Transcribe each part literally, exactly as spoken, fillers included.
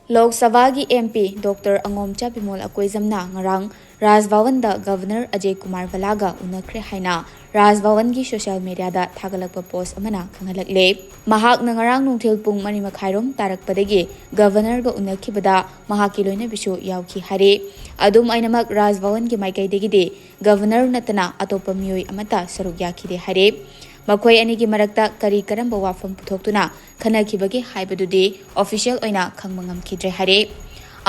ꯂꯣꯛ ꯁꯚꯥꯒꯤ M P Doctor ꯑꯉꯣꯝꯆꯥ Bimol ꯑꯀꯣꯏꯖꯝꯅ ꯉꯔꯥꯡ ꯔꯥꯖ ꯚꯋꯟꯗ Governor Ajay Kumar ꯚꯜꯂꯥꯒ ꯎꯅꯈ꯭ꯔꯦ ꯍꯥꯏꯅ ꯔꯥꯖ ꯚꯋꯟꯒꯤ social media ꯗ ꯊꯥꯒꯠꯂꯛꯄ post ꯑꯃꯅ ꯈꯪꯍꯜꯂꯛꯂꯦ꯫ ꯃꯍꯥꯛꯅ ꯉꯔꯥꯡ ꯅꯨꯡꯊꯤꯜ ꯄꯨꯡ ꯃꯔꯤ ꯃꯈꯥꯏꯔꯣꯝ ꯇꯥꯔꯛꯄꯗꯒꯤ Governor ꯒ ꯎꯅꯈꯤꯕꯗ ꯃꯍꯥꯛꯀꯤ ꯂꯣꯏꯅꯕꯤꯁꯨ ꯌꯥꯎꯈꯤ ꯍꯥꯏꯔꯦ꯫ ꯑꯗꯨꯝ ꯑꯣꯏꯅꯃꯛ ꯔꯥꯖ ꯚꯋꯟꯒꯤ ꯃꯥꯏꯀꯩꯗꯒꯤꯗꯤ Governor ꯅꯠꯇꯅ ꯑꯇꯣꯞꯄ ꯃꯤꯑꯣꯏ ꯑꯃꯠꯇ ꯁꯔꯨꯛ ꯌꯥꯈꯤꯗꯦ ꯍꯥꯏꯔꯦ꯫ ꯃꯈꯣꯏ ꯑꯅꯤꯒꯤ ꯃꯔꯛꯇ ꯀꯔꯤ ꯀꯔꯝꯕ ꯋꯥꯐꯝ ꯄꯨꯊꯣꯛꯇꯨꯅ ꯈꯟꯅꯈꯤꯕꯒꯦ ꯍꯥꯏꯕꯗꯨꯗꯤ official ꯑꯣꯏꯅ ꯈꯪꯕ ꯉꯝꯈꯤꯗ꯭ꯔꯦ ꯍꯥꯏꯔꯦ꯫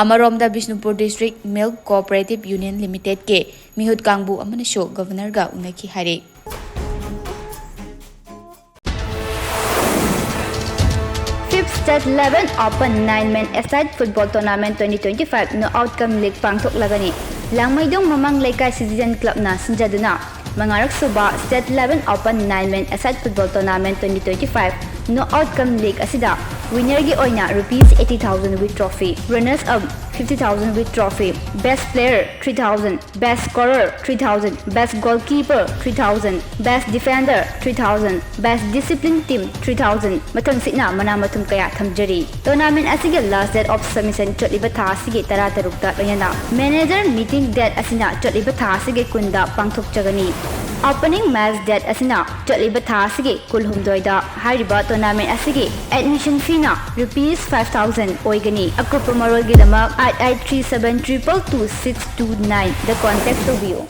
ꯑꯃꯔꯣꯝꯗ Bishnupur District Milk Cooperative Union Limited ꯀꯤ ꯃꯤꯍꯨꯠ ꯀꯥꯡꯕꯨ ꯑꯃꯅꯁꯨ Governor ꯒ ꯎꯅꯈꯤ ꯍꯥꯏꯔꯦ꯫ Fifth State Level Open Nine Men Aside Football Tournament twenty twenty-five Knockout cum League ꯄꯥꯡꯊꯣꯛꯂꯒꯅꯤ꯫ ꯂꯥꯡꯃꯩꯗꯣꯡ ꯃꯃꯥꯡ ꯂꯩꯀꯥꯏ Citizen Club ꯅ ꯁꯤꯟꯖꯗꯨꯅ ꯃꯉꯥꯔꯛ ꯁꯨꯕ State Level Open Nine Men Aside Football Tournament twenty twenty-five Knockout cum League ꯑꯁꯤꯗ winner ꯒꯤ ꯑꯣꯏꯅ rupees eighty thousand with trophy, runners up fifty thousand with trophy, best player three thousand, best scorer three thousand, best goalkeeper three thousand, best defender three thousand, best discipline team three thousand, ꯃꯊꯪꯁꯤꯠꯅ ꯃꯅꯥ ꯃꯊꯨꯝ ꯀꯌꯥ ꯊꯝꯖꯔꯤ꯫ Tournament ꯑꯁꯤꯒꯤ last date of submission ꯆꯠꯂꯤꯕ ꯊꯥ ꯑꯁꯤꯒꯤ ꯇꯔꯥꯇꯔꯨꯛꯇ ꯂꯣꯏꯅꯅ manager meeting date ꯑꯁꯤꯅ ꯆꯠꯂꯤꯕ ꯊꯥ ꯑꯁꯤꯒꯤ ꯀꯨꯟꯗ ꯄꯥꯡꯊꯣꯛꯆꯒꯅꯤ꯫ Opening match date ꯑꯁꯤꯅ ꯆꯠꯂꯤꯕ ꯊꯥ ꯑꯁꯤꯒꯤ ꯀꯨꯟꯍꯨꯝꯗꯣꯏꯗ꯫ ꯍꯥꯏꯔꯤꯕ tournament ꯑꯁꯤꯒꯤ admission fee ꯅ rupees five thousand ꯑꯣꯏꯒꯅꯤ꯫ ꯑꯀꯨꯞꯄ ꯃꯔꯣꯜꯒꯤꯗꯃꯛ eight eight three seven triple two six two nine ꯗ contact ꯇꯧꯕꯤꯌꯨ꯫